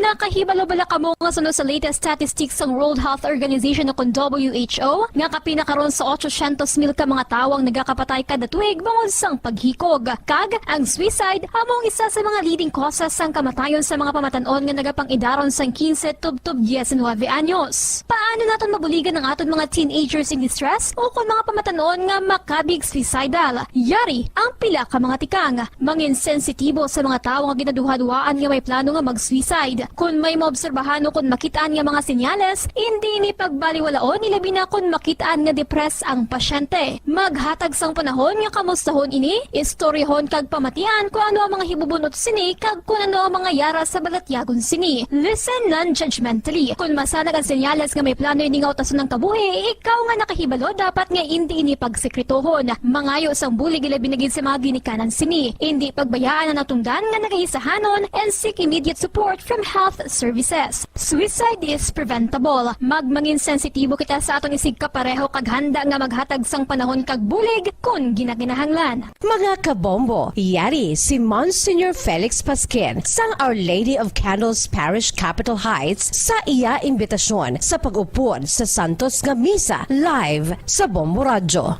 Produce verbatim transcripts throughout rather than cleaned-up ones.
Nakahibalo bala kamo nga suno sa latest statistics sang World Health Organization o kon W H O, nga kapin na karon sa otsosyentos mil ka mga tawo ang nagakapatay kada tuig bangod sang paghikog? Kag ang suicide amo ang isa sa mga leading causes sang kamatayon sa mga pamatan-on nga nagapang-idaron sang quince tubtob diecinuebe anyos. Paano naton mabuligan ang aton mga teenagers in distress o kon mga pamatan-on nga makabig suicidal? Yari ang pila ka mga tikang. Mangin sensitibo sa mga tawo nga ginaduhaduhaan nga may plano nga mag-suicide. Kon may maobserbahan o kon makit-an nga mga senyales, indi ini pagbaliwalaon, ilabi na kon makit-an nga depressed ang pasyente. Maghatag sang panahon nga kamustahon ini, istoryahon kag pamatian kon ano ang mga hibubunot sini kag kon ano ang mga yara sa balatyagon sini. Listen non-judgmentally. Kon masanag ang senyales nga may plano ini nga utason ang kabuhi, ikaw nga nakahibalo dapat nga indi ini pagsekretohon. Mangayo sang bulig, ilabi na gid sa mga ginikanan sini. Indi pagbayaan ang natungdan nga nagahisahanon and seek immediate support from health services. Suicide is preventable. Magmangin sensitibo kita sa aton isigkapareho kag handa nga maghatag sang panahon kag bulig kon ginakinahanglan. Mga kabombo, yari si Monsignor Felix Pasquin sang Our Lady of Candles Parish, Capitol Heights, sa iya imbitasyon sa pag-upod sa santos nga misa live sa Bombo Radyo.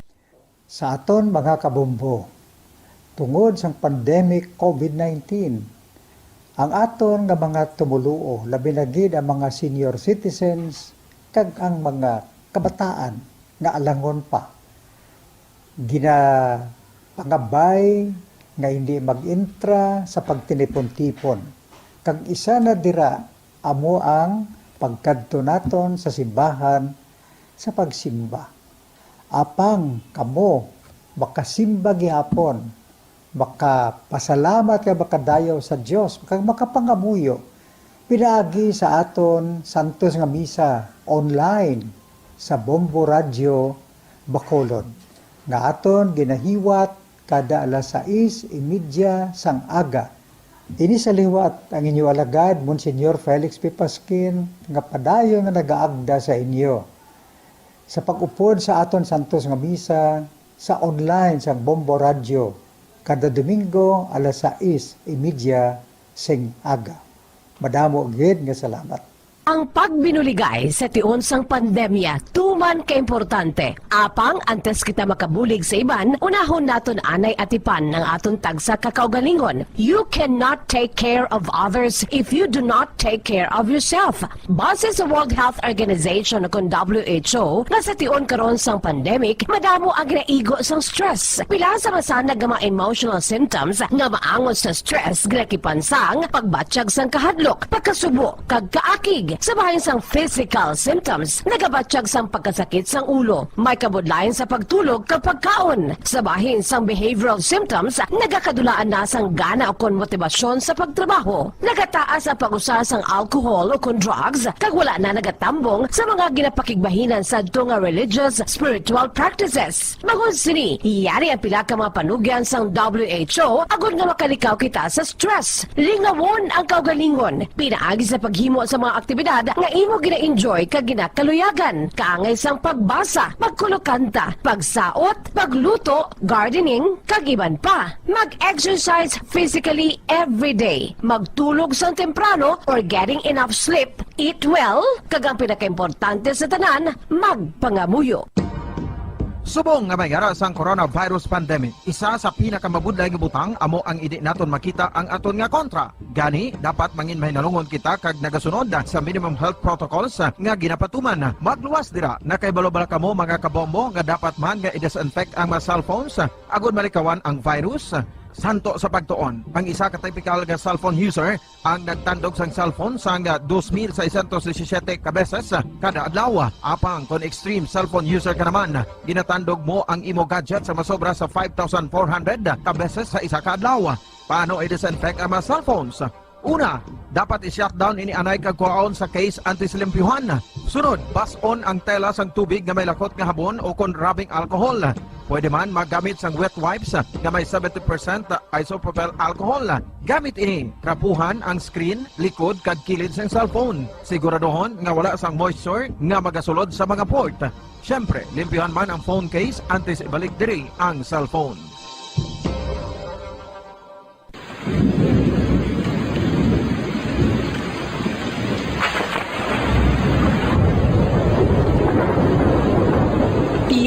Sa aton mga kabombo, tungod sang pandemic covid nineteen, ang aton nga mga tumoluo, labi na gid ang mga senior citizens kag ang mga kabataan nga alangon pa, ginapangabay nga hindi mag-intra sa pagtinipon-tipon, kag isa na dira amo ang pagkadto naton sa simbahan sa pagsimba. Apang kamo makasimba gihapon, makapasalamat kag makadayaw sa Dios, kag makapangamuyo pinaagi sa aton santos nga misa online sa Bombo Radyo Bacolod, nga aton ginahiwat kada alas sais y media sang aga. Ini sa liwat ang inyo alagad, Monsignor Felix P. Pasquin, nga padayon nga nagaagda sa inyo sa pag-upod sa aton santos nga misa sa online sang Bombo Radyo kada Domingo alas sais y media sing aga. Madamo gid nga salamat. Ang pagbinuligay sa tion sang pandemya tuman ka importante. Apang antes kita makabulig sa iban, unahon naton anay atipan ang aton tagsa ka kaugalingon. You cannot take care of others if you do not take care of yourself. Base sa World Health Organization o kon W H O, nga sa tion karon sang pandemic, madamo ang ginaigo sang stress. Pila sa masanag nga mga emotional symptoms nga maangot sa stress ginakipan sang pagbatyag sang kahadlok, pagkasubo, kag kaakig. Sa bahin sang physical symptoms, nagabatyag sang pagkasakit sang ulo, may kabudlayan sa pagtulog kag pagkaon. Sa bahin sang behavioral symptoms, nagakadulaan na sang gana ukon motibasyon sa pagtrabaho. Nagataas ang pag-usar sang alcohol ukon drugs, kag wala na nagatambong sa mga ginapakigbahinan sadto nga religious, spiritual practices. Bangod sini, yari ang pila ka mga panugyan sang W H O agod nga makalikaw kita sa stress. Lingawon ang kaugalingon pinaagi sa paghimo sa mga aktibidad nga imo gina-enjoy kag ginakaluyagan, kaangay sang pagbasa, pagkulokanta, pagsaot, pagluto, gardening, kag iban pa. Mag-exercise physically every day. Magtulog sang temprano or getting enough sleep. Eat well, kag ang pinakaimportante sa tanan, magpangamuyo. Subong nga may yara sang coronavirus pandemic, isa sa pinakamabudlay nga butang amo ang indi naton makita ang aton nga kontra. Gani, dapat mangin mahinalungon kita kag nagasunod sa minimum health protocols nga ginapatuman. Magluwas dira, nakahibalo bala kamo, mga kabombo, nga dapat man nga i-disinfect ang mga cellphones agod malikawan ang virus? Santo sa pagtuon, ang isa ka typical nga cellphone user ang nagtandog sang cellphone sang dos mil seiscientos disisiete ka beses kada adlaw. Apang kon extreme cellphone user ka naman, ginatandog mo ang imo gadget sa masobra sa five thousand four hundred ka beses sa isa ka adlaw. Paano i-disinfect ang mga cellphones? Una, dapat i-shutdown ini anay kag kuhaon sa case antes limpyuhan. Sunod, bas-on ang tela sang tubig nga may lakot nga habon o kon rubbing alcohol. Pwede man magamit sang wet wipes nga may seventy percent isopropyl alcohol. Gamit ini, trapuhan ang screen, likod, kag kilid sang cellphone. Siguraduhon nga wala sang moisture nga magasulod sa mga port. Siyempre, limpyuhan man ang phone case antes ibalik diri ang cellphone.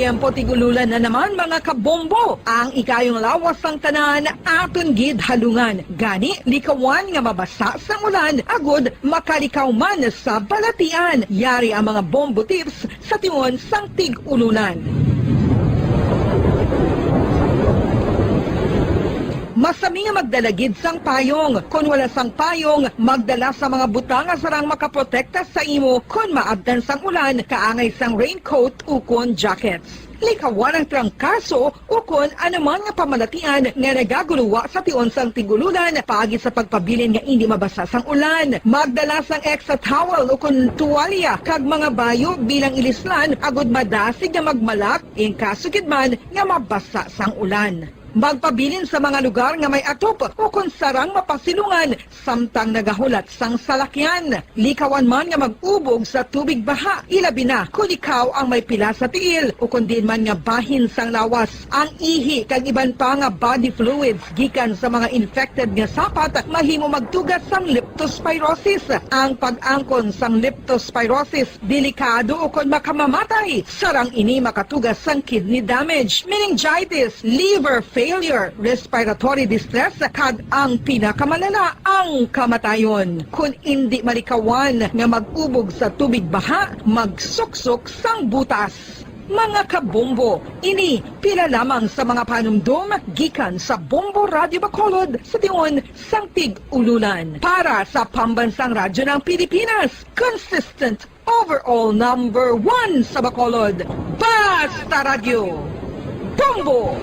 Ang putig ululan na naman, mga kabombo. Ang ikayong lawas sang tanan aton gid halungan. Gani, likawan nga mabasa sang ulan agud makalikaw man sa balatian. Yari ang mga bombo tips sa tion sang tig-ulunan. Masami nga magdala gid sang payong. Kon wala sang payong, magdala sa mga butang nga sarang makaprotekta sa imo kon maabtan sang ulan, kaangay sang raincoat ukon jackets. Likawan ang trangkaso ukon anuman nga pamalatian nga nagaguluwa sa tion sang tig-ululan paagi sa pagpabilin nga indi mabasa sang ulan. Magdala sang extra towel ukon tuwalya kag mga bayo bilang ilislan agud madasig nga magmalak in kaso gid man nga mabasa sang ulan. Magpabilin sa mga lugar nga may atop ukon sarang mapasilungan samtang nagahulat sang salakyan. Likawan man nga mag-ubog sa tubig baha, ilabi na kon ikaw ang may pila sa tiil ukon diin man nga bahin sang lawas. Ang ihi kag iban pa nga body fluids gikan sa mga infected nga sapat mahimo magtuga sang leptospirosis. Ang pag-angkon sang leptospirosis delikado ukon makamamatay. Sarang ini makatuga sang kidney damage, meningitis, liver failure, respiratory distress, kag ang pinakamalala, ang kamatayon. Kon indi malikawan nga mag-ubog sa tubig baha, magsuksok sang butas. Mga kabombo, ini pila lamang sa mga panumdom gikan sa Bombo Radyo Bacolod sa tion sang tig-ululan. Para sa Pambansang Radyo ng Pilipinas, consistent overall number one sa Bacolod. Basta Radyo, Bombo!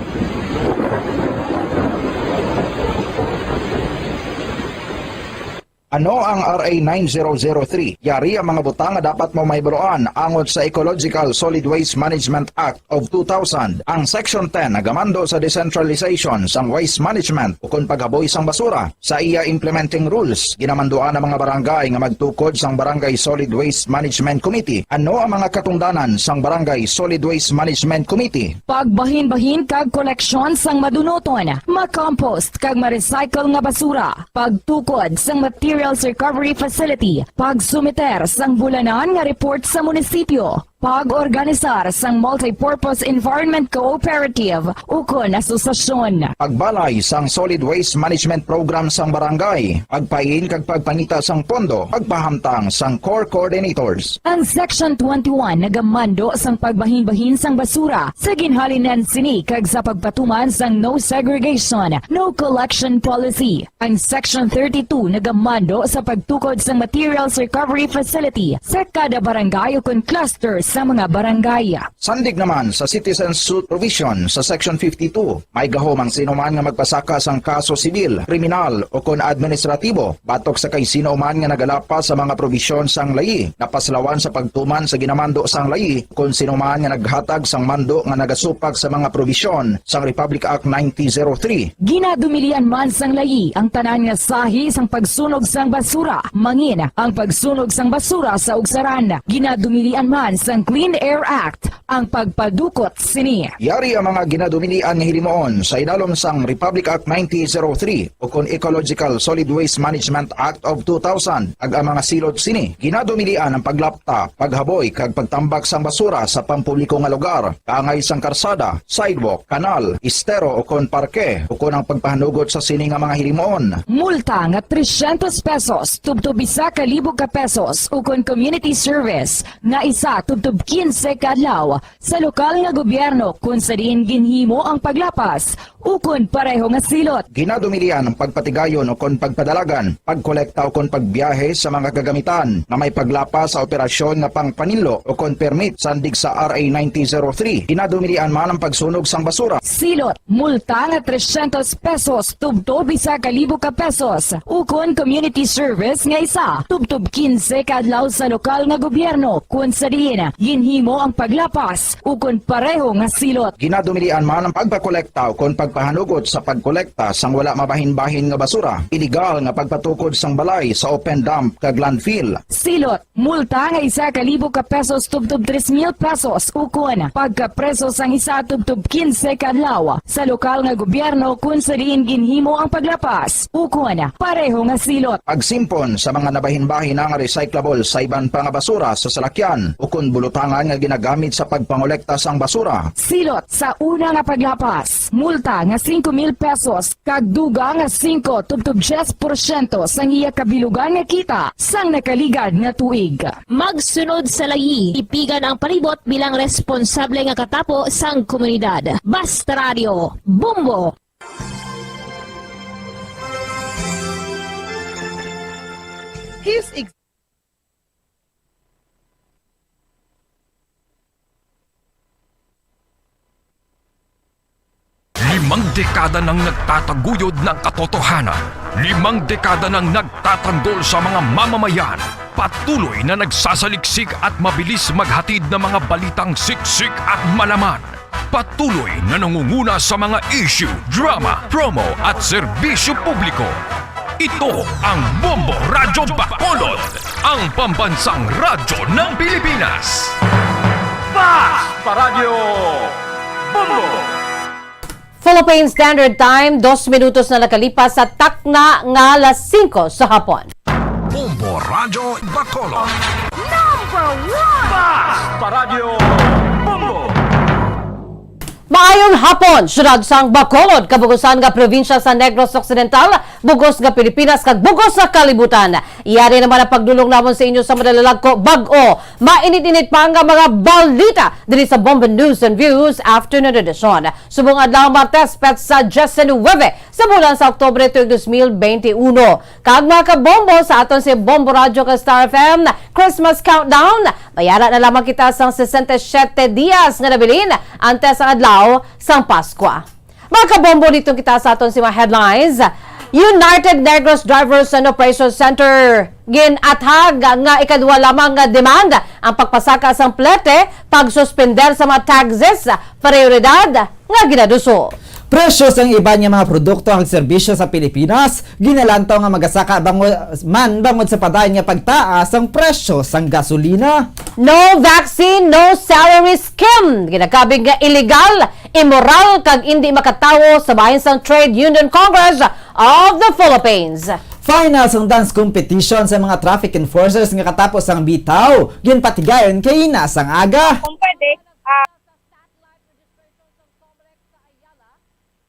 Ano ang R A nine zero zero three? Yari ang mga butang nga dapat mo mahibaluan angot sa Ecological Solid Waste Management Act of two thousand. Ang Section ten nagamando sa decentralization sang waste management ukon paghaboy sang basura. Sa iya implementing rules, ginamanduan ang mga barangay nga magtukod sang Barangay Solid Waste Management Committee. Ano ang mga katungdanan sang Barangay Solid Waste Management Committee? Pagbahinbahin kag koleksyon sang madunuton, ma-compost kag ma-recycle nga basura, pagtukod sang materials recovery facility, pagsumiter sang bulanan nga report sa munisipyo, pag-organisar sang multipurpose environment cooperative ukon asosasyon. Pagbalay sang solid waste management program sang barangay, pagpain kag pagpangita sang pondo, pagpahamtang sang core coordinators. Ang Section twenty-one nagamando sang pagbahinbahin sang basura sa ginhalinan sini kag sa pagpatuman sang no segregation, no collection policy. Ang Section thirty-two nagamando sa pagtukod sang materials recovery facility sa kada barangay ukon cluster sa mga barangay. Sandig naman sa citizen suit provision sa Section fifty-two, may gahom ang sino man nga magpasaka sang kaso sibil, kriminal, ukon administratibo batok sa kay sino man nga nagalapas sa mga probisyon sang layi, napaslawan sa pagtuman sa ginamando sang layi, kon sino man nga naghatag sang mando nga nagasupak sa mga probisyon sang Republic Act nineteen zero three. Ginadumilian man sang layi ang tanan nga sahi sang pagsunog sang basura, mangin ang pagsunog sang basura sa ugsaran. Ginadumilian man sang Clean Air Act ang pagpadukot sini. Yari ang mga ginadumilian nga hilimoon sa idalom sang Republic Act nineteen zero three ukon Ecological Solid Waste Management Act of two thousand, kag ang mga silot sini. Ginadumilian ang paglapta, paghaboy, kag pagtambak sang basura sa pampubliko nga lugar, kaangay sang karsada, sidewalk, kanal, estero, ukon parke, ukon ang pagpahanugot sa sini nga mga hilimoon. Multa nga trescientos pesos tubtob isa ka libo ka pesos, ukon community service nga isa tubtob quince ka adlaw sa lokal nga gobyerno kon sa diin ginhimo ang paglapas ukon pareho nga silot. Ginadumilian ang pagpatigayon ukon pagpadalagan, pagkolekta ukon pagbiyahe sa mga kagamitan nga may paglapas sa operasyon nga pangpaninlo ukon permit sandig sa R A nineteen zero three. Ginadumilian man ang pagsunog sang basura. Silot, multa nga trescientos pesos tubtob isa ka libo ka pesos, ukon community service nga isa tubtob quince ka adlaw sa lokal nga gobyerno kon sa diin ginhimo ang paglapas ukon pareho nga silot. Ginadumilian man ang pagpakolekta ukon pag pahanugot sa pagkolekta sang wala mabahin-bahin nga basura, iligal nga pagpatukod sang balay sa open dump kag landfill. Silot, multa nga isa ka libo ka pesos tubtob tres mil pesos, ukon pagkapreso sang isa tubtob kinse ka adlaw sa lokal nga gobyerno kon sa diin ginhimo ang paglapas, ukon pareho nga silot. Pagsimpon sa mga nabahin-bahin nga recyclable sa iban pa nga basura sa salakyan ukon bulutangan nga ginagamit sa pagpangolekta sang basura. Silot sa una nga paglapas, multa nga singko mil pesos kag dugang nga singko tubtob diyes porsyento sang iya kabilugan nga kita sang nakaligad nga tuig. Magsunod sa layi, tipigan ang palibot bilang responsable nga katapo sang komunidad. Basta Radio, Bombo! His ex- Limang dekada nang nagtataguyod ng katotohanan. Limang dekada nang nagtatanggol sa mga mamamayan. Patuloy na nagsasaliksik at mabilis maghatid ng mga balitang siksik at malaman. Patuloy na nangunguna sa mga issue, drama, promo at serbisyo publiko. Ito ang Bombo Radyo Bacolod, ang pambansang radyo ng Pilipinas. Fast Paradyo Bombo! Philippine Standard Time, dos minutos na nakalipas sa takna nga alas singko sa hapon. Bombo Radyo Bacolod. Number one! Fast Paradyo Bombo! Maayong hapon, siyudad sang Bacolod, kabugusan nga probinsya sa Negros Occidental, bugos nga Pilipinas, kag bugos nga kalibutan. Yari naman ang pagdulong namon sa inyo sa madalagko bag-o, mainit-init pa nga mga balita diri sa Bombo News and Views Afternoon Edition. Subong adlaw, Martes, petsa diyes nuwebe sa bulan sa Oktubre tuig dos mil bente uno. Kag mga kabombo, sa aton si Bombo Radyo kag Star F M Christmas Countdown, mayara na lamang kita sang sesenta y siete dias nga nabilin antes ang adlaw sang Paskwa. Mga kabombo, dito kita sa aton si mga headlines. United Negros Drivers and Operations Center ginathag nga ikaduha lamang nga demand ang pagpasaka sang plete, pagsuspender sa mga taxes, prioridad nga ginaduso. Presyo sang iban nga mga produkto kag serbisyo sa Pilipinas ginalantaw nga magasaka bangod man bangod sa padayon nga pagtaas sang presyo sang gasolina. No vaccine, no salary scheme. Ginakabig nga illegal, immoral, kag indi makatawo sa bahin sang Trade Union Congress of the Philippines. Final sang dance competition sa mga traffic enforcers nga katapos sang bitaw, ginpatigayon kaina sang aga. Kung pwede, ah,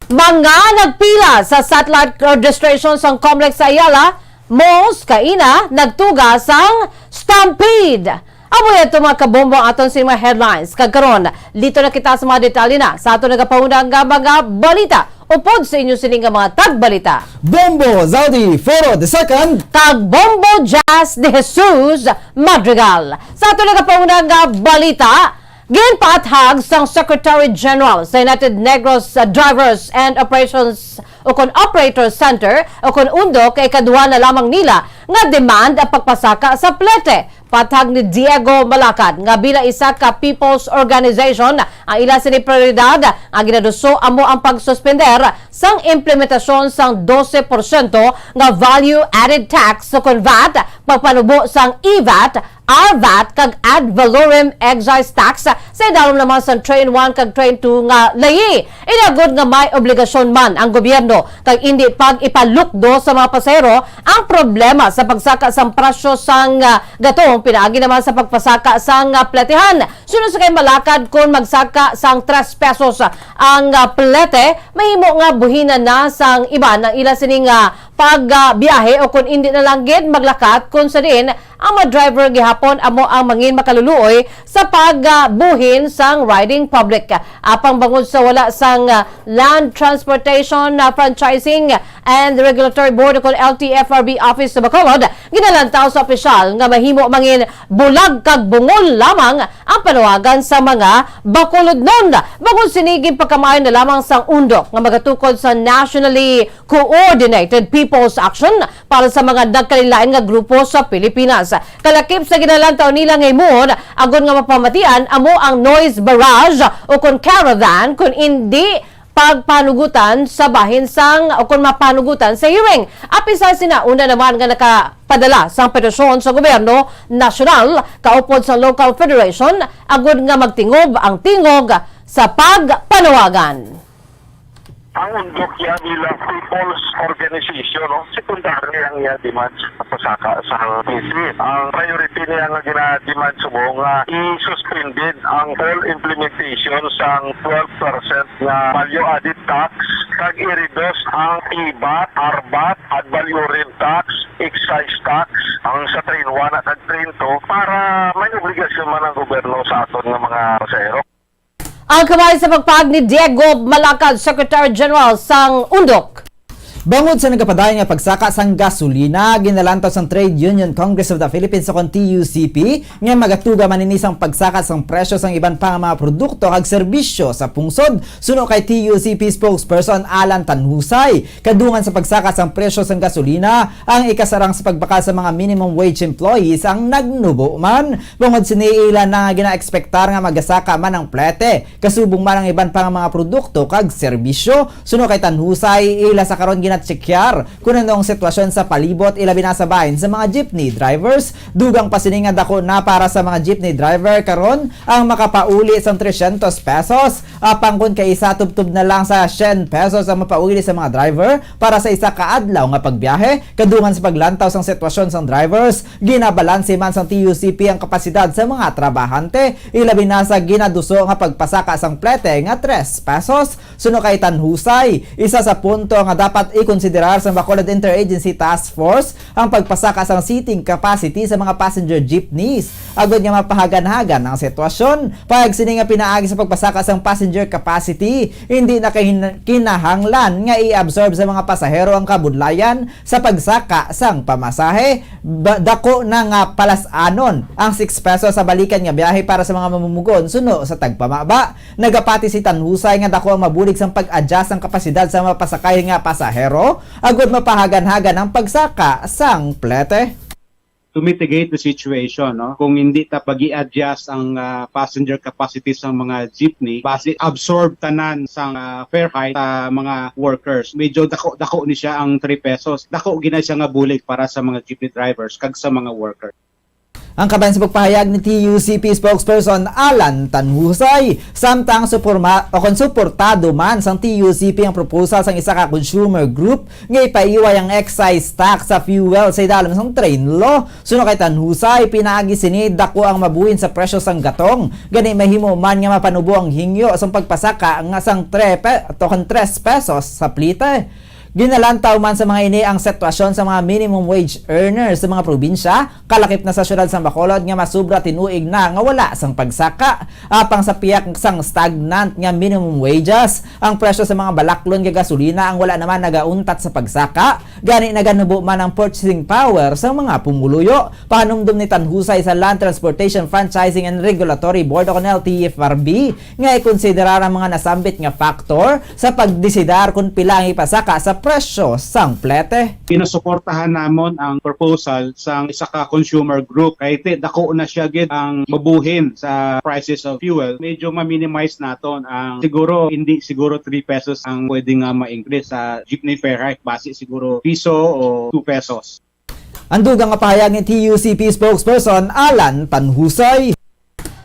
Mga nagpila sa satellite registration sang Comlex sa Ayala Malls kaina nagtuga sang stampede. Amo ito, mga kabombo, ang aton sini mga headlines. Kag karon, lito na kita sa mga detalye na sa aton nagapahunang nga mga balita. Upod sa inyo sini nga mga tagbalita, Bombo Zaudi Foro the second. Kag Bombo Jazz de Jesus Madrigal. Sa aton nagapahunang nga balita, ginpaathag sang Secretary General sa United Negros, uh, Drivers and Operations ukon Operator Center ukon UNDOC kay ikaduha na lamang nila nga demand ang pagpasaka sa plete. Paathag ni Diego Malacad nga bilang isa ka people's organization, ang ila sini prioridad nga ginaduso amo ang pagsuspender sang implementasyon sang dose porsyento nga value added tax ukon vat, pagpanubo sang e vat, R vat kag ad valorem excise tax sa idalom naman sang Train one kag Train two nga layi. Inagod nga may obligasyon man ang gobyerno kag indi pag-ipalukdo sa mga pasahero ang problema sa pagsaka sang presyo sang, ah, gatong pinaagi naman sa pagpasaka sang, ah, pletehan. Suno sa kay Malacad, kon magsaka sang tres pesos ang, ah, plete, mahimo nga buhinan na sang iban ang ila sining, ah, pagbiyahe o kon indi na lang gid maglakat, kon sa diin ang mga driver gihapon amo ang mangin makaluluoy sa pagbuhin sang riding public. Apang bangod sa wala sang, ah, Land Transportation, ah, Franchising and Regulatory Board o kon L T F R B Office sa Bacolod, ginalantaw sa opisyal nga mahimo mangin bulag kag bungol lamang ang panawagan sa mga Bacolodnon. Bangod sini, ginpakamaayo na lamang sang UNDOC nga magatukod sa nationally coordinated people's action para sa mga nagkalainlain nga grupo sa Pilipinas. Kalakip sa ginalantaw nila nga himuon, agod nga mapamatian amo ang noise barrage o kon caravan, kon indi pagpanugutan sa bahin sang, o kon mapanugutan sa hearing. Apisal sina, una naman nga nakapadala sang petisyon sa gobyerno nasyonal kaupod sa local federation agud nga magtingob ang tingog sa pagpanawagan. Ang Undok iya bilang people's organization, no? Secondary ang iya demand sa pasaka sa P C. Ang priority niya nga gina-demand subong nga i-suspended ang full implementation sang twelve percent nga value added tax kag i-reduce ang P vat, R vat, ad valorem tax, excise tax, ang sa train one kag train two para may obligasyon man ang gobyerno sa aton nga mga pasahero. Ang kamay sa pagpahayag ni Diego Malacad, Secretary General sang Undok. Bangod sa nagapadayon nga pagsaka sang gasolina, ginalantaw sang Trade Union Congress of the Philippines o kon T U C P nga magatuga man ini sang pagsaka sang presyo sang iban pa nga mga produkto kag serbisyo sa pungsod. Suno kay T U C P spokesperson Alan Tanhusay, kadungan sa pagsaka sang presyo sang gasolina, ang ikasarang sa pagbakal sa mga minimum wage employees ang nagnubo man. Bangod sini, ila na nga ginaekspektar nga magasaka man ang plete, kasubong man ang iban pa nga mga produkto kag serbisyo. Suno kay Tanhusay, ila sa karon ginatsekyar kon ano ang sitwasyon sa palibot, ilabi na sa bahin sa mga jeepney drivers. Dugang pa sini nga dako na para sa mga jeepney driver karon ang makapauli sang tresyentos pesos, apang kon kaisa tubtob na lang sa syen pesos ang mapauli sa mga driver para sa isa ka adlaw nga pagbiyahe. Kadungan sa paglantaw sang sitwasyon sang drivers, ginabalanse man sang T U C P ang kapasidad sa mga trabahante, ilabi na sa ginaduso nga pagpasaka sang plete nga tres pesos. Suno kay Tanhusay, isa sa punto nga dapat ikonsiderar sa Bacolod Interagency Task Force ang pagpasaka sang seating capacity sa mga passenger jeepneys, agud nga mapahaganhagan ang sitwasyon. Pahayag sini nga pinaagi sa pagpasaka sang passenger capacity, hindi na kahin-, kinahanglan nga i-absorb sa mga pasahero ang kabudlayan sa pagsaka sang pamasahe. Ba-, dako na nga palas-anon ang six pesos sa balikan nga biyahe para sa mga mamumugon suno sa tagpamaba. Nagapati si Tanhusay nga dako ang mabulig sang pag-adjust sang kapasidad sa mapasakay nga pasahero agud mapahaganhagan ang pagsaka sang plete. To mitigate the situation, no? Kung hindi ta pag-i-adjust ang, ah, passenger capacity sang mga jeepney, basi absorb tanan sang, ah, fare hike sa mga workers. Medyo dako-dako ni siya ang three pesos. Dako gina siya nga bulig para sa mga jeepney drivers kag sa mga workers. Ang kabahin sa pagpahayag ni T U C P spokesperson Alan Tanhusay, samtang suporma-, o kon suportado man sang T U C P ang proposal sang isa ka consumer group nga ipaiway ang excise tax sa fuel sa idalom sang train law. Suno kay Tanhusay, pinaagi sini dako ang mabuhin sa presyo sang gatong. Gani mahimo man nga mapanubo ang hingyo sang pagpasaka nga sang tre pe-, to kon tres pesos sa plete. Ginalantaw man sa mga ini ang sitwasyon sa mga minimum wage earners sa mga probinsya, kalakip na sa siyudad sa Bacolod nga masubra tinuig na nga wala sang pagsaka. Apang sa pihak sang stagnant nga minimum wages, ang presyo sa mga balaklon nga gasolina ang wala naman nagauntat sa pagsaka. Gani naganubo man ang purchasing power sa mga pumuluyo. Pahanumdom ni Tanhusay sa Land Transportation Franchising and Regulatory Board o kon L T F R B nga ikonsiderar ang mga nasambit nga factor sa pagdesidar kon pila ang ipasaka sa presyo sang plete. Ginasuportahan namon ang proposal sang isa ka consumer group kay ti-, dako na siya gid ang mabuhin sa prices of fuel. Medyo ma-minimize naton ang, siguro, hindi siguro three pesos ang pwede nga ma-increase sa jeepney fare hike, basi siguro piso o two pesos. Ang dugang nga pahayag ni T U C P spokesperson Alan Tanhusay.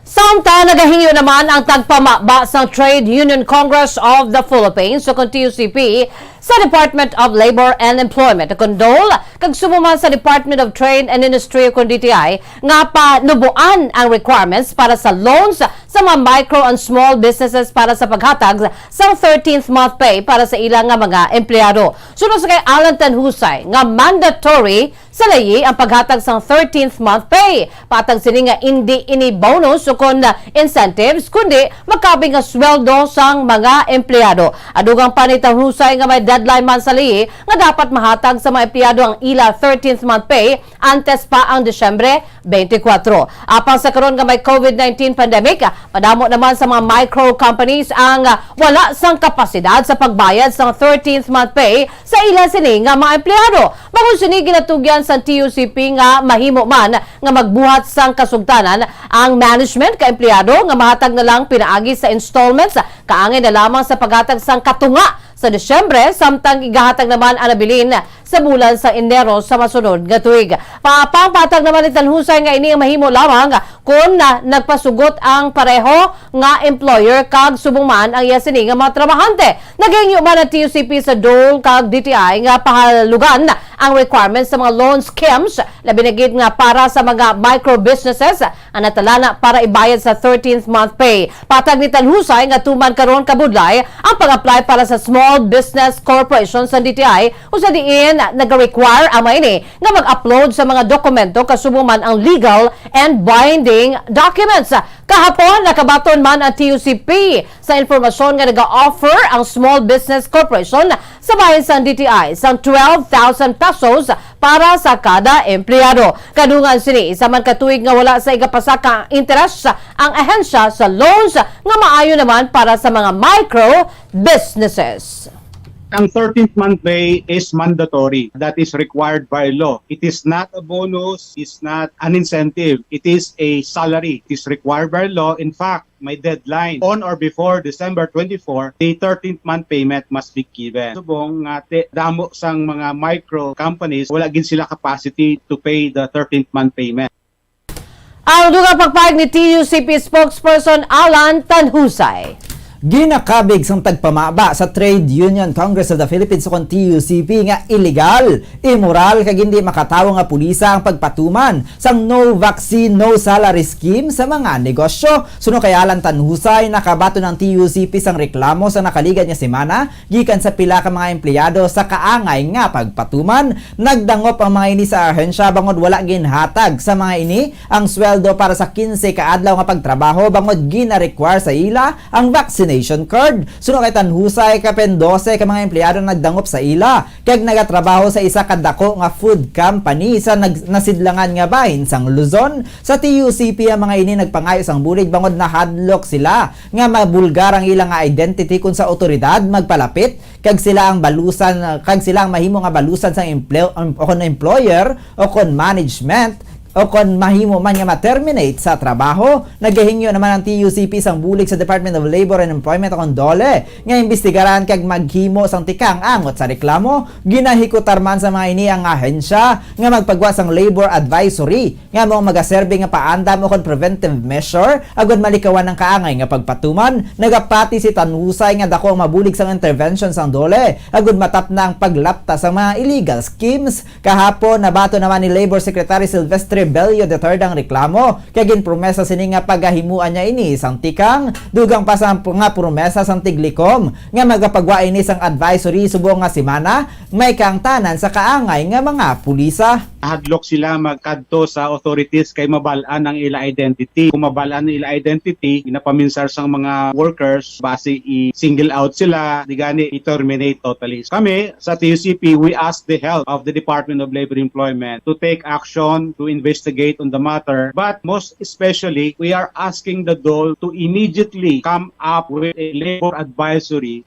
Samtang nagahingyo naman ang tagpamaba sang Trade Union Congress of the Philippines, o kon T U C P, sa Department of Labor and Employment, kon DOLE, kag subong man sa Department of Trade and Industry, kon D T I, nga panuboan ang requirements para sa loans sa mga micro and small businesses para sa paghatag sang thirteenth month pay para sa ila nga mga empleyado. Suno sa kay Alan Tanhusay nga mandatory sa layi ang paghatag sang thirteenth month pay. Patag sini nga indi ini bonus ukon incentives, kundi makabig nga sweldo sang mga empleyado. Adugang pa ni Tanhusay nga may deadline man sa lihi nga dapat mahatag sa mga empleyado ang ila thirteenth month pay antes pa ang Disyembre twenty-four. Apang sa karon nga may COVID nineteen pandemic, madamo naman sa mga micro companies ang, ah, wala sang kapasidad sa pagbayad sang thirteenth month pay sa ila sini nga mga empleyado. Bangod sini, ginatugyan sang T U C P nga mahimo man nga magbuhat sang kasugtanan ang management ka empleyado nga mahatag na lang pinaagi sa installments, kaangay na lamang sa paghatag sang katunga sa Disyembre, samtang igahatag naman ang nabilin sa bulan sa Enero sa masunod nga tuig. Pangpatag naman ni Tanhusay nga ini ang mahimo lamang kon na nagpasugot ang pareho nga employer kag subong man ang iya sini nga mga trabahante. Nagahingyo man ang T U C P sa dole kag D T I nga pahalugan ang requirements sa mga loan schemes, labi na gid nga para sa mga micro businesses ang natalana para ibayad sa thirteenth month pay. Patag ni Tanhusay nga tuman karon kabudlay ang pag-apply para sa Small Business Corporation sa D T I, kung sa diin nag-require ang mga ini nga mag-upload sa mga dokumento kasubo man ang legal and binding documents. Kahapon, nakabaton man ang T U C P sa impormasyon nga nag-offer ang Small Business Corporation sa bahin sang D T I sang twelve thousand pesos para sa kada empleyado. Kadungan sini, isa man ka tuig nga wala sa igapasaka ang interes ang ahensya sa loans nga maayo naman para sa mga micro businesses. Ang thirteenth month pay is mandatory. That is required by law. It is not a bonus, it's not an incentive. It is a salary. It is required by law. In fact, may deadline. On or before December twenty-four, the thirteenth month payment must be given. Subong nga ti-, damo sang mga micro companies, wala gid sila capacity to pay the thirteenth month payment. Ang dugang pagpahayag ni T U C P spokesperson Alan Tanhusay. Ginakabig sang tagpamaba sa Trade Union Congress of the Philippines ukon T U C P nga illegal, immoral kag hindi makatawo nga pulisa ang pagpatuman sang no vaccine, no salary scheme sa mga negosyo. Suno kay Alan Tanhusay, nakabaton ang T U C P sang reklamo sa nakaligad nga semana gikan sa pila ka mga empleyado sa kaangay nga pagpatuman. Nagdangop ang mga ini sa ahensya bangod wala ginhatag sa mga ini ang sweldo para sa kinse ka adlaw nga pagtrabaho bangod gina-require sa ila ang vaccination card. Suno kay Tanhusay, kapin dose ka mga empleyado nagdangop sa ila kag nagatrabaho sa isa ka dako nga food company sa nag-, nasidlangan nga bahin sang Luzon. Sa T U C P ang mga ini nagpangayo sang bulig bangod nahadlok sila nga mabulgar ang ila nga identity kon sa awtoridad magpalapit kag sila ang balusan, kag sila ang mahimo nga balusan sang empleo-, um, o kon employer o kon management o kon mahimo man nga ma-terminate sa trabaho. Nagahingyo naman ang T U C P sang bulig sa Department of Labor and Employment o kon DOLE nga imbestigaran kag maghimo sang tikang angot sa reklamo. Ginahikutar man sa mga ini ang ahensya nga magpagwa sang labor advisory nga mao magaserbi nga paandam o kon preventive measure agud malikawan ang kaangay nga pagpatuman. Nagapati si Tanhusay nga dako ang mabulig sang intervention sang DOLE agud matapna ang paglapta sa mga illegal schemes. Kahapon, nabaton naman ni Labor Secretary Silvestre Bello the third ang reklamo, kay ginpromesa sini nga pagahimuan niya ini sang tikang, dugang pa sa nga promesa sang Tiglikom nga magapagwa ini sang advisory subong nga semana, may kaangtanan sa kaangay nga mga pulisa. Hadlok sila magkadto sa authorities kay mabal-an ang ila identity. Kung mabal-an ang ila identity, ginapaminsar sang mga workers, basi i-single out sila, di gani i-terminate totally. Kami sa T U C P, we ask the help of the Department of Labor and Employment to take action to investigate on the matter. But most especially, we are asking the DOLE to immediately come up with a labor advisory.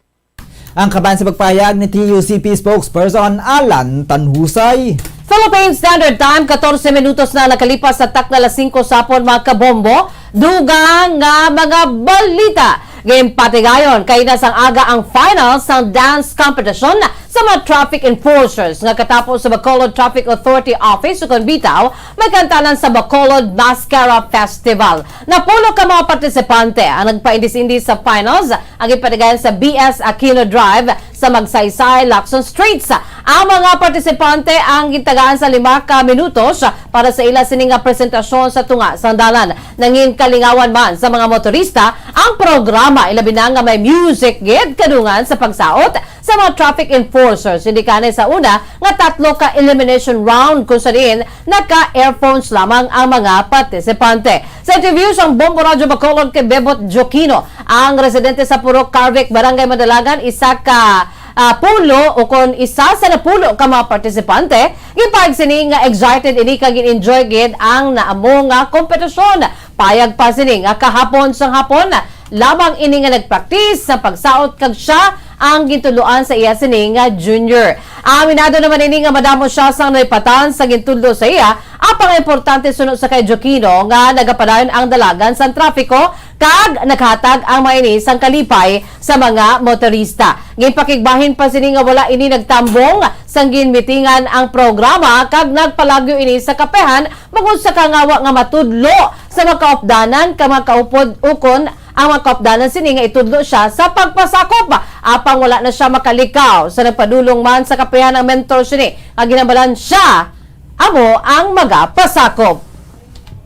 Ang kaban sa pagpahayag ni T U C P spokesperson Alan Tanhusay. Philippine Standard Time, katorse minutos na nakalipas sa takna alas singko sa hapon, mga kabombo. Dugang nga mga balita. Ginpatigayon kay nasang aga ang final sang dance competition sa mga traffic enforcers nga katapos sa Bacolod Traffic Authority Office ukon BITAW, may kantanan sa Bacolod Mascara Festival. Napulo ka mga partisipante ang nagpaindis-indis sa finals ang ipatigayon sa B S Aquino Drive sa Magsaysay, Lacson Streets. Ang mga partisipante ang gintagaan sa lima ka minutos para sa ila sini nga presentasyon sa tunga sang dalan. Nangin kalingawan man sa mga motorista ang programa, ilabi na nga may music gid kadungan sa pagsaot sa mga traffic enforcers. Hindi kanay sa una nga tatlo ka elimination round kung sa diin naka-earphones lamang ang mga partisipante. Sa interview sang Bombo Radyo Bacolod kay Bebot Joquino, ang residente sa Purok Carvic, Barangay Madalagan, isa ka ah, pulo o kon isa sa napulo ka mga partisipante, gipahayag sini nga excited ini kag gin-enjoy gid ang naamo nga kompetisyon. Payag pa sini nga kahapon sang hapon lamang ini nga nagpraktis sa pagsaot kag siya ang gintudloan sa iya sini nga junior. Aminado naman ini nga madamo siya sang nalipatan sa gintudlo sa iya, apang importante suno sa kay Jokino nga nagapadayon ang dalagan sang trapiko kag naghatag ang mga ini sang kalipay sa mga motorista. Ginpakigbahin pa sini nga wala ini nagtambong sang ginmitingan ang programa kag nagpalagyo ini sa kapehan bangod sa kangawa nga matudlo sa mga kaupdanan kag mga kaupod ukon ang mga kaupdanan sini nga itudlo siya sa pagpasakop, apang wala na siya makalikaw. Sa nagpadulong man sa kapehan ang mentor sini nga ginhambalan siya amo ang magapasakop.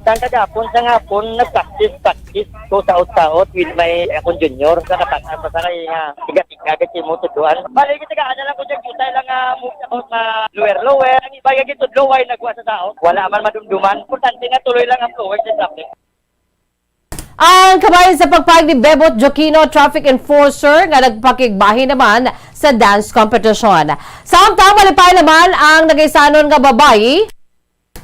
Sang kagapon, sa hapon, nag-practice, practice ko sa out-out with my, akong junior, sa katang-an pa sa kay nga tiga-tiga kasi mo tuduan. Bali, gitagaan na lang ko dyan, kita lang nga move sa mga lower, lower. Ang iba yung gitudlo, why nagwa sa sao? Wala man madumduman. Importante nga tuloy lang ang flowing sa traffic. Ang kabahin sa pagpahayag ni Bebot Jokino, traffic enforcer nga nagpakigbahin naman sa dance competition. Samtang malipay naman ang nagaisanon nga babayi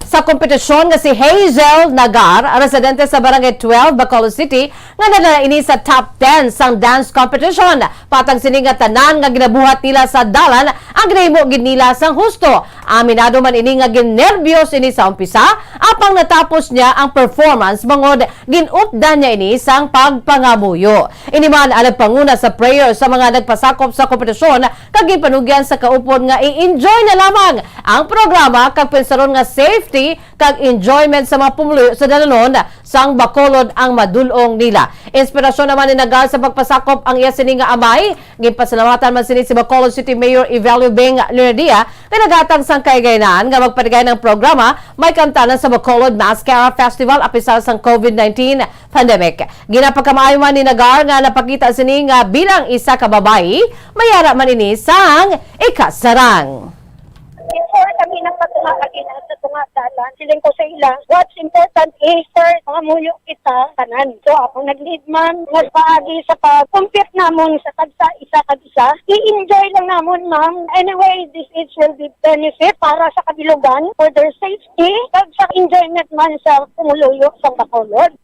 sa kompetisyon nga si Hazel Nagar, residente sa Barangay twelve, Bacolod City, nga nadala ini sa top ten sang dance competition. Patag sini nga tanan nga ginabuhat nila sa dalan ang ginahimo gid nila sang husto. Aminado man ini nga ginerbyos ini sa umpisa, apang natapos niya ang performance bangod gin-updan niya ini sang pagpangamuyo. Ini man ang nagpanguna sa prayer sa mga nagpasakop sa kompetisyon kag ginpanugyan sa kaupod nga i-enjoy na lamang ang programa kag pensaron nga safety kag enjoyment sa mga pumuluyo sa dalanon sang Bacolod ang madul-ong nila. Inspirasyon naman ni Nagar sa pagpasakop ang iya sini nga amay. Ginpasalamatan man sini si Bacolod City Mayor Evelio Beng Leonadia nga naghatag sang kaigaynan nga magpatigay ng programa may kantanan sa Bacolod Mascara Festival apisar sang COVID nineteen pandemic. Ginapagkamaayo man ni Nagar nga napakita sini nga bilang isa ka babayi, mayara man ini sang ikasarang. Before kami nagpatunga kagina sa tunga dalan, siling ko sa ila, what's important is first, mangamuyo kita tanan. So, ako nag-lead man, nagpaagi sa pag-compete namon sa tagsa isa kag isa. I-enjoy lang namon, ma'am. Anyway, this is will be benefit para sa kabilugan, for their safety, kag sa enjoyment man sa pumuluyo sa Bacolod.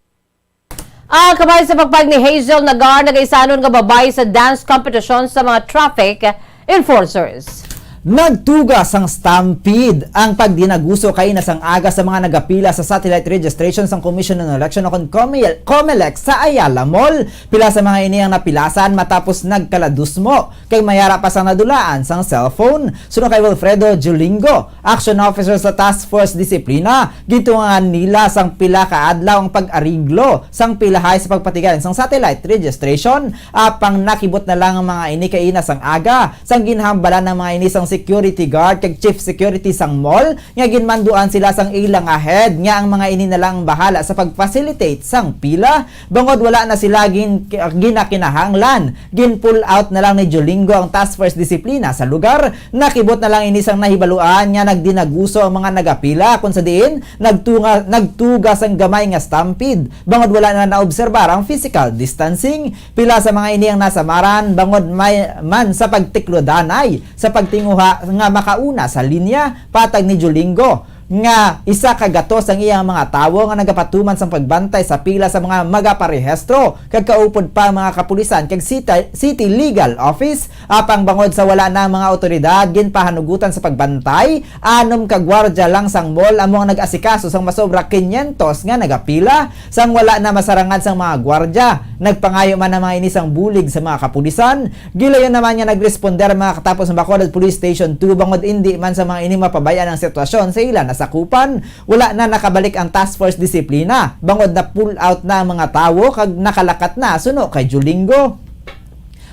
Ah, kabay sa pagpag ni Hazel Nagar, nagaisanon nga babayi sa dance competition sa mga traffic enforcers. Nagtuga sang stampede ang pagdinaguso kaina sang aga sa mga nagapila sa satellite registration sang Commission on Election o kon Comel-, Comelec sa Ayala Mall. Pila sa mga ini ang napilasan matapos nagkaladusmo kay mayara pa sang nadulaan sang cellphone. Suno kay Wilfredo Julingo, action officer sa Task Force Disiplina, gitungangan nila sang pila ka adlaw ang pag-ariglo sang pilahay sa pagpatigayon sang satellite registration. Apang nakibot na lang ang mga ini kaina sang aga, sang ginhambalan ng mga ini sang security guard kag chief security sang mall nga ginmanduan sila sang ila nga head nga ang mga ini na lang bahala sa pag-facilitate sang pila. Bangod wala na sila gin-, ginakinahanglan, gin-pull out na lang ni Jolingo ang Task Force Disiplina sa lugar. Nakibot na lang ini sang nahibaluan nga nagdinaguso ang mga nagapila, kung sa diin nagtunga-, nagtuga sang gamay nga stampede, bangod wala na naobserbar ang physical distancing. Pila sa mga ini ang nasamaran, bangod may man sa pagtiklodanay sa pagtinguha nga makauna sa linya, patag ni Jolingo, nga isa ka gatos ang iyang mga tawo nga nagapatuman sang pagbantay sa pila sa mga magaparehistro, kag kaupod pa ang mga kapulisan kag city, city legal office. Apang bangod sa wala na ang mga awtoridad ginpahanugutan sa pagbantay, anom ka gwardya lang sang mall amo ang nag-asikaso sang masobra quinientos nga nagapila. Sang wala na masarangan sang mga gwardya, nagpangayo man ang mga ini sang bulig sa mga kapulisan. Gilayon naman nga nagresponder ang mga katapos sa Bacolod Police Station two bangod indi man sa mga ini mapabay-an ang sitwasyon sa ila nasakupan. Wala na nakabalik ang Task Force Disiplina bangod na pull out na ang mga tawo kag nakalakat na suno kay Jolingo.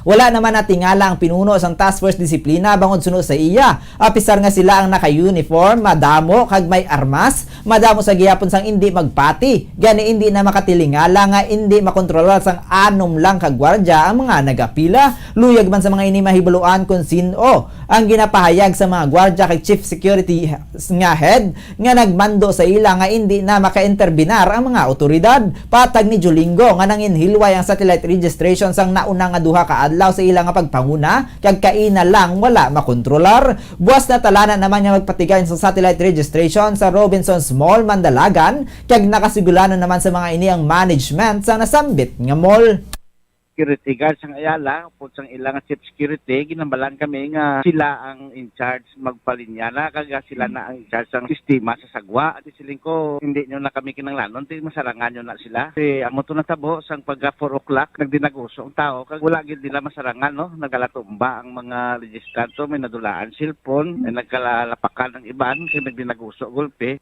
Wala naman natingala ang pinuno sang Task Force Disiplina bangod suno sa iya, apisar nga sila ang naka-uniform, madamo kag may armas, madamo sa gihapon sang indi magpati. Gani indi na makatilingala nga indi makontrolar sang anom lang ka gwardya ang mga nagapila. Luyag man sa mga ini mahibaluan kon sin-o ang ginapahayag sa mga gwardya kay Chief Security nga head nga nagmando sa ila nga indi na makainterbinar ang mga awtoridad. Patag ni Jolingo nga nanginhilway ang satellite registration sang nauna nga duha ka adlaw law sa ila nga pagpanguna, kag kaina lang wala makontrolar. Buas na talanan naman nga magpatigayon sa satellite registration sa Robinsons Mall, Mandalagan, kag nakasigulanon naman sa mga ini ang management sa nasambit nga mall. Security guard sang Ayala, upod sang ilang chief security, ginambalan kami nga sila ang in charge magpalinya na, kag sila na ang in charge sang sistema sa sagwa. Ati siling ko, hindi nyo na kami kinanglanon, ti masarangan nyo na sila. Kasi amo to natabo, sang pagka four o'clock, nagdinaguso ang tao, kag wala gid nila masarangan, no? Nagalatumba ang mga registrado, may nadulaan cellphone, may nagkalalapakan ang iban, kay nagdinaguso gulpi.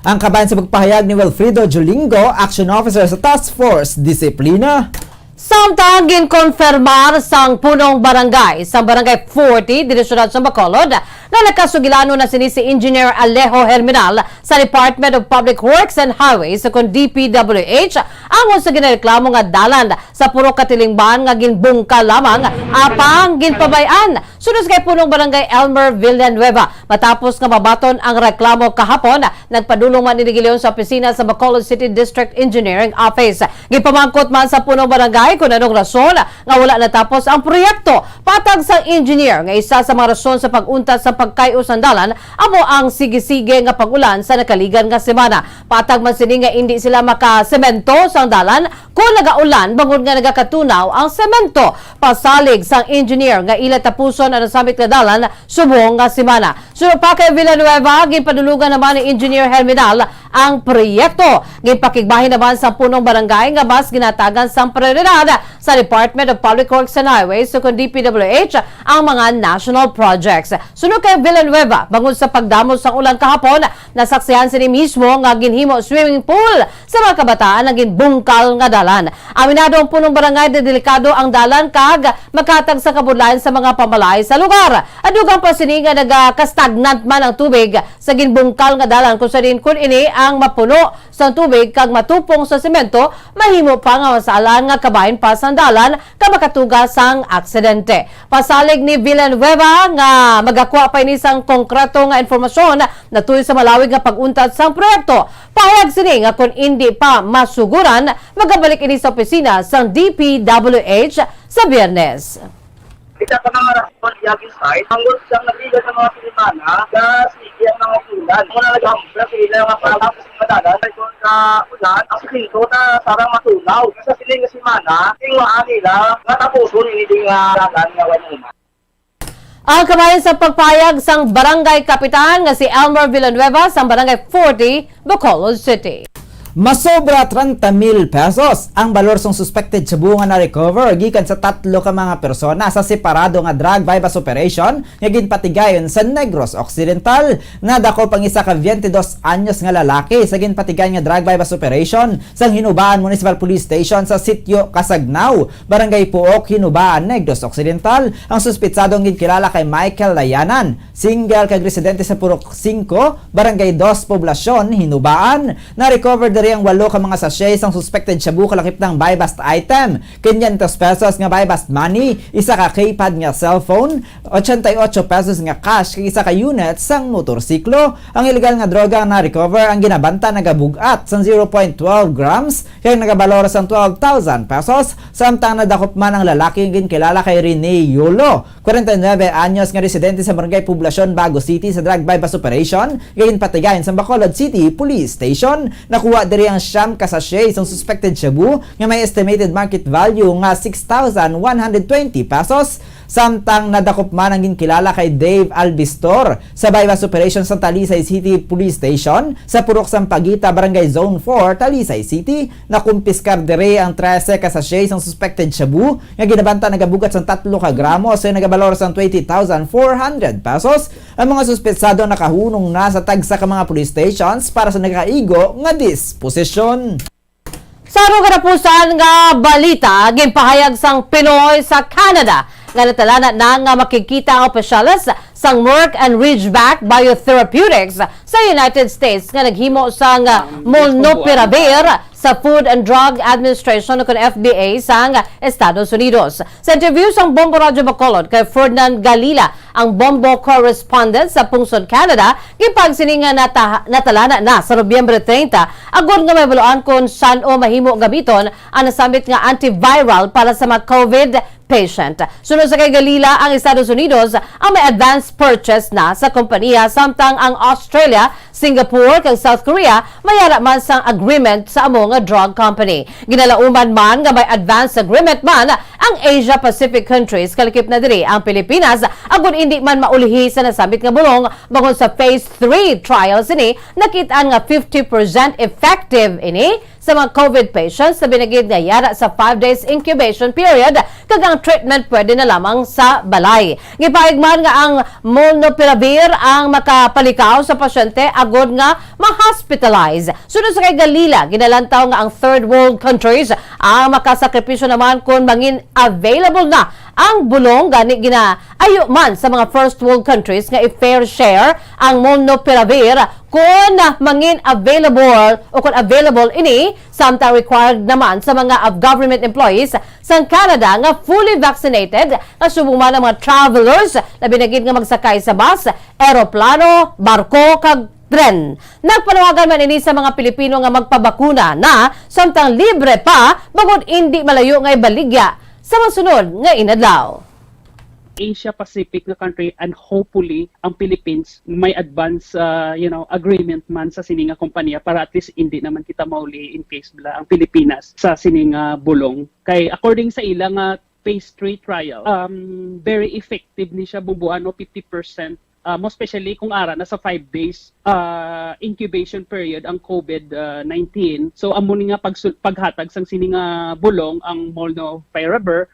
Ang kabahin sa pagpahayag ni Wilfredo Julingo, Action Officer sa Task Force Disiplina. Samtang ginkonfirmar sang punong barangay sa Barangay forty, diri sa siyudad sa Bacolod, nga nakasugilanon na sini si Engineer Alejo Herminal sa Department of Public Works and Highways, kon D P W H, angon sa ginareklamo nga dalan sa purok ka Tilingban nga ginbungkal lamang, apang ginpabay-an. Suno kay Punong Barangay Elmer Villanueva, matapos nga mabaton ang reklamo kahapon, nagpadulong man ini gilayon sa opisina sa Bacolod City District Engineering Office. Gipamangkot man sa Punong Barangay kung anong rason nga wala natapos ang proyekto. Patag sang engineer nga isa sa mga rason sa pag-untat sa pagkay-o sang dalan amo ang sige-sige nga pag-ulan sa nakaligan nga semana. Patag man sini nga indi sila makasemento sang dalan kon nagaulan, bangod nga nagakatunaw ang semento. Pasalig sang engineer nga ila tapuson ang nasambit nga dalan subong nga semana. Suno pa kay Villanueva, ginpadulugan naman ni Engineer Herminal ang proyekto. Ginpakigbahin naman sa punong barangay nga mas ginatagan sang prioridad sa Department of Public Works and Highways, sukon D P W H, ang mga national projects. Suno kay Villanueva, bangod sa pagdamo sang ulan kahapon, nasaksihan sini mismo nga ginhimo swimming pool sa mga kabataan ang ginbungkal nga dalan. Aminado ang punong barangay nga delikado ang dalan kag makahatag sa kabudlayan sa mga pamalaay sa lugar. Dugang pa sini nga nagakastagnant man ang tubig sa ginbungkal nga dalan, kung sa diin kun ini ang mapuno sa tubig kag matupong sa semento, mahimo pa nga masalan nga kabahin pa sang dalan ka makatuga sang aksidente. Pasalig ni Villanueva nga magakwa pa ini sang konkreto nga impormasyon natuyo sa malawig nga pag-untat sang proyekto. Pahayag sini nga kon indi pa masuguran, magabalik ini sa opisina sang D P W H sa Biyernes. Isa ka mga rason, yagi side, tungod sa nagila sa mga silimana, na sige ang mga ulan. Muna naghampla sa ila nga pagkatapos ng madalan, ay kung sa ulan, ang siminto na sarang matunaw. Sa siling nga semana, tingwaan nila, nga tapuson ini ding, ah, dalan nga wala naman. Ang kabahin sa pagpayag sang barangay kapitan nga si Elmer Villanueva sang Barangay forty, Bacolod City. Masobra treinta mil pesos ang balor sang suspected shabu nga na-recover gikan sa tatlo ka mga persona sa separado nga drug buy-bust operation nga ginpatigayon sa Negros Occidental. Nadakop ang isa ka twenty dos anyos nga lalaki sa ginpatigayon nga drug buy-bust operation sang Hinubaan Municipal Police Station sa Sitio Casagnaw, Barangay Puok, Hinubaan, Negros Occidental. Ang suspitsado ang ginkilala kay Michael Layanan, single kag residente sa Purok singko, Barangay dos, Poblacion, Hinubaan. Na-recover diri ang walo ka mga sachet sang suspected shabu, kalakip na ang buy-bust item, quinientos pesos nga buy-bust money, isa ka keypad nga cellphone, ochenta y ocho pesos nga cash, kag isa ka unit sang motorsiklo. Ang illegal nga droga nga na-recover ang ginabanta nagabug-at sang zero point twelve grams kag nagabalor sang twelve thousand pesos, samtang nadakop man ang lalaki nga ginkilala kay Rene Yolo, kwarenta y nuebe anyos, nga residente sa Barangay Poblacion, Bago City, sa drug buy-bust operation nga ginpatigayon sa Bacolod City Police Station. Nakuha diri ang siyam ka sachet sang suspected shabu nga may estimated market value nga six thousand one hundred twenty pesos. Samtang nadakop man ang ginkilala kay Dave Albistor sa buy-bust operation sa Talisay City Police Station sa Purok Sampaguita, Barangay Zone four, Talisay City. Nakumpiskar diri ang trese ka sachet sang suspected shabu nga ginabanta nagabug-at sang tatlo ka gramo sa nagabalor sang twenty thousand four hundred pesos. Ang mga suspetsado nakahunong na sa tagsa ka mga police stations para sa nakaigo nga disposisyon. Sa aro katapusan nga balita, ginpahayag sang Pinoy sa Canada nga natalana na nga makigkita ang opisyales sang Merck and Ridgeback Biotherapeutics sa United States nga naghimo sang molnupiravir sa Food and Drug Administration o kon F D A sang Estados Unidos. Sa interview sang Bombo Radyo Bacolod kay Ferdinand Galila, ang Bombo correspondent sa Pungsod, Canada, gipahayag sini nga nata-, natalana na sa Nobyembre treinta, agod nga mahibaluan kon san-o mahimo gamiton ang nasambit nga antiviral para sa mga COVID patient. Suno sa kay Galila, ang Estados Unidos ang may advance purchase na sa kompanya, samtang ang Australia, Singapore, kag South Korea may ara man sang agreement sa amo nga drug company. Ginalauman man nga may advance agreement man ang Asia Pacific countries, kalakip na diri ang Pilipinas, agud indi man maulhi sa nasambit nga bulong, bangod sa phase three trial sini nakit-an nga fifty percent effective ini sa mga COVID patients, labi na gid nga yara sa five days incubation period, kag ang treatment pwede na lamang sa balay. Gipahayag man nga ang molnupiravir ang makapalikaw sa pasyente agod nga ma-hospitalize. Suno sa kay Galila, ginalantaw nga ang third world countries ang makasakripisyo naman kon mangin available na ang bulong, gani ginaayo man sa mga first world countries nga i-fair share ang molnupiravir kon mangin available o kon available ini, samtang required naman sa mga of government employees sang Canada nga fully vaccinated, nga subong man ang mga travelers, labi na gid nga magsakay sa bus, eroplano, barko, kag tren. Nagpanawagan man ini sa mga Pilipino nga magpabakuna na samtang libre pa, bangod indi malayo nga ibaligya sa masunod nga inadlaw. Asia Pacific nga country, and hopefully ang Philippines may advance, uh, you know, agreement man sa sini nga kompanya para at least hindi naman kita mauli in case bala ang Pilipinas sa sini nga bulong. Kay according sa ila nga phase three trial, um, very effective ni siya, bubuan, no, fifty percent, uh, most especially kung ara na sa five days, uh, incubation period ang COVID nineteen. So amo ni nga pagsul- paghatag sang sini nga bulong ang Molnupiravir.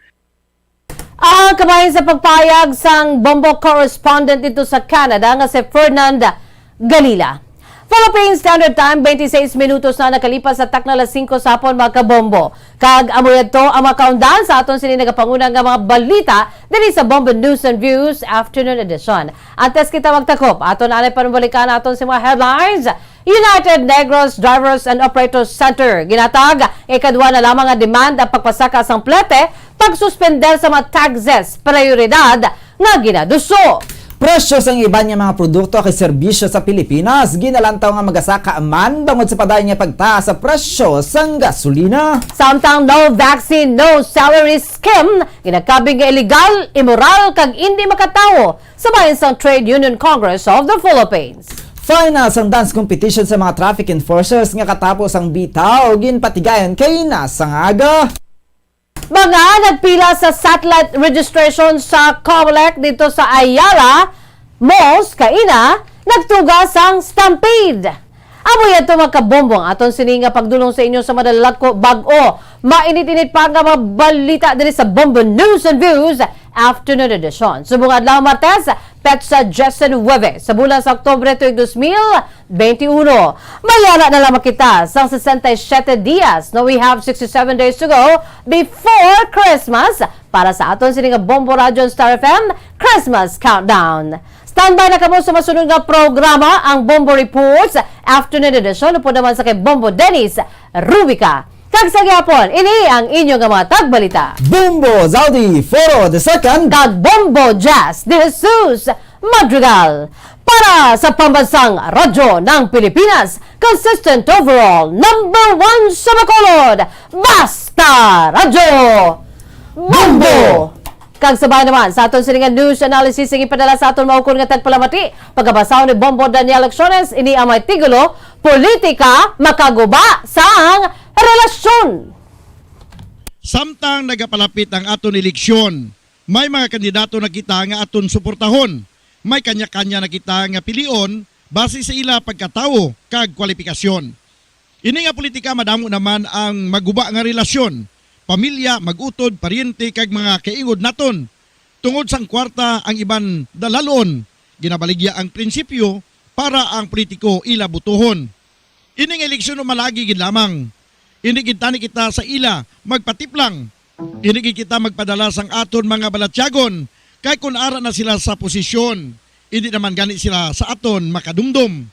Ang kabahin sa pagpayag sang Bombo correspondent dito sa Canada nga si Fernand Galila. Philippine Standard Time, twenty-six minutos na nakalipas sa takna alas singko sa hapon, mga kabombo. Kag amo yadto ang mga kaundan sa aton sini nagapanguna nga mga balita diri sa Bombo News and Views Afternoon Edition. Antes kita magtakop, aton anay panumalikan aton si mga headlines. United Negros Drivers and Operators Center ginatag nga ikadua na lamang nga demand ang pagpasaka sang plete, pagsuspender sa mga taxes, prioridad nga ginaduso. Presyo sang iban nga mga produkto kag serbisyo sa Pilipinas ginalantaw nga magasaka man bangod sa padayon nga pagtaas sa presyo sang gasolina. Samtang no vaccine, no salary scheme ginakabig nga illegal, immoral kag indi makatawo sa bahin sang Trade Union Congress of the Philippines. Final sang dance competition sa mga traffic enforcers nga katapos ang bitaw ginpatigayon kay nasangaga. Mga nagpila sa satellite registration sa Comelec dito sa Ayala Malls kaina nagtuga sang stampede. Amo yadto, mga kabombo, ang aton sini nga pagdulong sa inyo sa madalagko bag-o mainit-init pa nga mga balita diri sa Bombo News and Views Afternoon Edition. Subong adlaw Martes, petsa diyes nuwebe sa bulan sa Oktubre tuig dos mil benti uno. Mayara na lamang kita sang sesenta y siete dias. No, we have sixty-seven days to go before Christmas para sa aton sini nga Bombo Radyo Star F M Christmas Countdown. Standby na kamo sa masunod nga programa, ang Bombo Reports Afternoon Edition, upod naman sa kay Bombo Dennis Rubica. Kag sa gihapon, ini ang inyo nga mga tagbalita. Bombo Zaudi Foro the second. Kag Bombo Jazz de Jesus Madrigal. Para sa Pambansang Radyo ng Pilipinas, consistent overall, number one sa Bacolod, Basta Radyo! Bombo! Kag sabay naman sa aton sini nga news analysis, ang ipadala sa aton maukon nga tagpalamati, pagabasahon ni Bombo Daniel Acciones, ini ang may titulo, Politika Makaguba sang Relasyon. Samtang nagapalapit ang aton eleksyon, may mga kandidato na kita nga aton suportahon. May kanya-kanya na kita nga pilion base sa ila pagkatawo kag kwalipikasyon. Ini nga politika madamo naman ang maguba nga relasyon, pamilya, mag-utod, paryente kag mga kaingod naton. Tungod sang kwarta ang iban dalalon, ginabaligya ang prinsipyo para ang politiko ila botohon. Ini nga eleksyon malagi gid lamang. Indi gid tani kita sa ila magpatiplang. Indi gid kita magpadala sang aton mga balatyagon, kay kun ara na sila sa posisyon, indi naman gani sila sa aton makadumdom.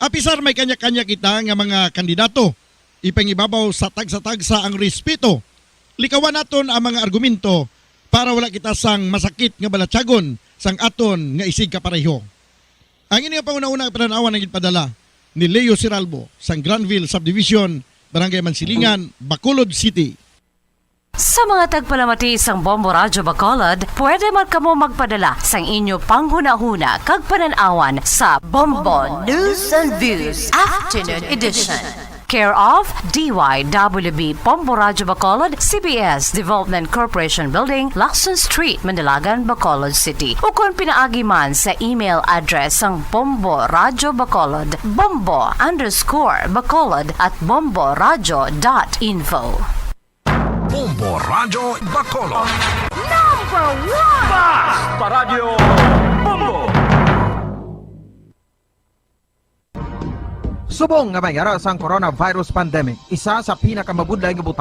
Apisar may kanya-kanya kita nga mga kandidato, Ipangibabaw sa tagsa-tagsa ang respeto. Likawan naton ang mga argumento para wala kita sang masakit nga balatyagon sang aton nga isigkapareho. Ang ini nga panghunahuna nga panan-awan ang ginpadala ni Leo Siralbo sang Granville Subdivision, Barangay Mansilingan, Bacolod City. Sa mga tagpalamati sang Bombo Radyo Bacolod, pwede man kamo magpadala sang inyo panghunahuna kag panan-awan sa Bombo News and Views Afternoon Edition. Care of D Y W B Bombo Radyo Bacolod, C B S Development Corporation Building, Lacson Street, Manalagan, Bacolod City. Ukon pinaagi man sa email address sang Bombo Radyo Bacolod, bombo underscore bacolod at bomboradyo dot info. Bombo Radyo Bacolod. Number one! Basta Radyo Bombo! Subong nga may ara sang coronavirus pandemic, isa sa pinakamabudlay nga butang